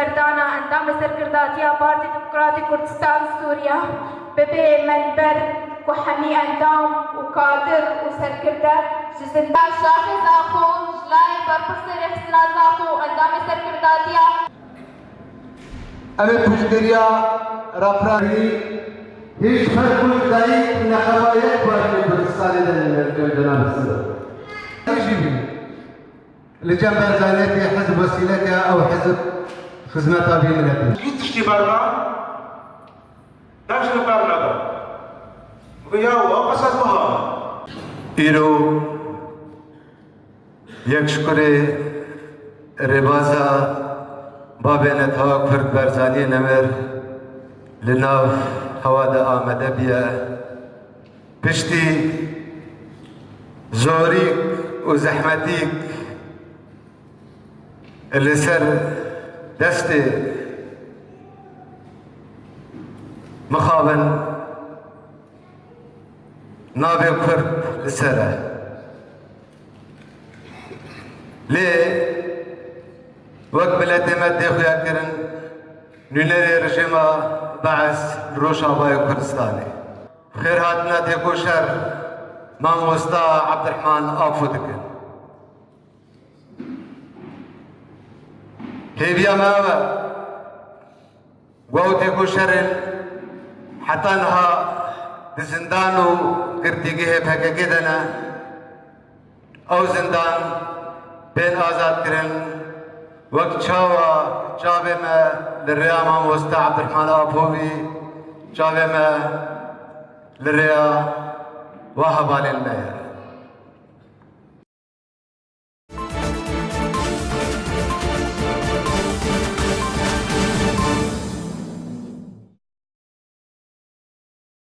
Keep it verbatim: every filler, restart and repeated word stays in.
Berdana endamê serkirdatiya Partî Demokratîk Kurdistan Sûriye bibe menber ku hemî endam û kadir û serkirde ji zindan Şaxê Zaxo, ji layê berpirsê rêxistina Zaxo û endamê serkirdatiya. Em ê piştgiriya rafiranî hîç ferq û cudayî neqeba yek Partiyê Kurdistanê de nîne li cem Cenab Hizb. Li cem Barzaniyetê hizb wesîleke ew hizb xizmeta vî miletê. Hîç tiştî berna, deş li ber neda. Bi ya û ew qesas biha. Îro yek ji kurê rêbaza babê netewa Kurd Barzaniyê Nemir li nav hewa de amade bûye. Piştî zorîk û zehmetîk li ser destê mixabin navê Kurd li ser e. Lê wek miletê me tê xuya kirin, nûnerê rejîma Bees li Rojavayê Kurdistanê. Xêrhatina têkoşer mamosta Abdurrahman Apo dikin. Hêviya me ew e, ku ew têkoşerên heta niha di zindan û girtîgehê P K K de ne, ew zindan bên azad kirin, wek çawa çavê me li rêya mamosta Abdurrahman Apo bî, çavê me li rêya wa hevalên me ye.